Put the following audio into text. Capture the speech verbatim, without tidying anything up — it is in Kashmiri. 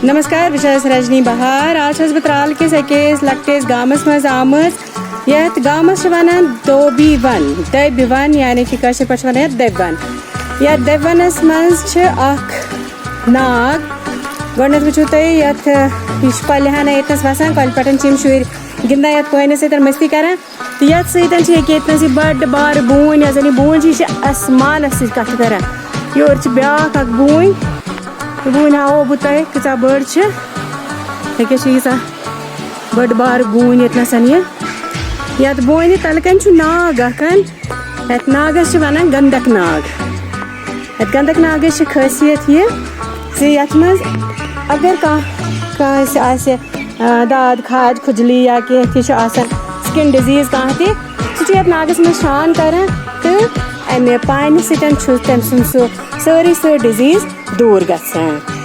نمسکار، بہٕ چھَس رجنی بہار۔ آز چھَس بہٕ ترٛال کِس أکِس لۄکٹِس گامَس منٛز آمٕژ۔ یَتھ گامَس چھِ وَنان دوبی ون، دٔبۍ ون، یعنی کہِ کٲشِر پٲٹھۍ چھِ وَنان یَتھ دٔبۍ ون۔ یَتھ دٔبۍ وَنَس منٛز چھِ اَکھ ناگ۔ گۄڈٕنٮ۪تھ وٕچھِو تُہۍ یَتھ، یہِ چھُ کۄلہِ ہنا ییٚتنَس وَسان، کۄلہِ پٮ۪ٹھ چھِ یِم شُرۍ گِنٛدان یَتھ پٲنِس سۭتۍ، مستی کَران۔ تہٕ یَتھ سۭتۍ چھِ ییٚکیٛاہ ییٚتنَس یہِ بٔڑ بار بوٗنۍ، یۄس زَن یہِ بوٗنۍ چھِ، یہِ چھِ آسمانَس سۭتۍ کَتھ کَران۔ یورٕ چھِ بیٛاکھ اَکھ بوٗنۍ، یہِ بوٗنۍ ہاوو بہٕ تۄہہِ کۭژاہ بٔڑ چھِ۔ ییٚکیٛاہ چھِ ییٖژاہ بٔڑ بار بوٗنۍ ییٚتنَس یہِ۔ یَتھ بوٗنہِ تَلہٕ کَنۍ چھُ ناگ اَکھ۔ یَتھ ناگَس چھِ وَنان گَنٛدَک ناگ۔ یَتھ گَنٛدَک ناگَس چھِ خٲصیت یہِ زِ یَتھ منٛز اگر کانٛہہ، کانٛہہ آسہِ، آسہِ، آ، داد، کھاد، کھُجلی یا کینٛہہ تہِ چھُ آسان، skin disease کانٛہہ تہِ، سُہ چھُ یَتھ ناگَس منٛز شرٛان کَران تہٕ اَمہِ پانہِ سۭتۍ چھُ تٔمۍ سُنٛد سُہ سٲرٕے سُہ disease دوٗر گژھان۔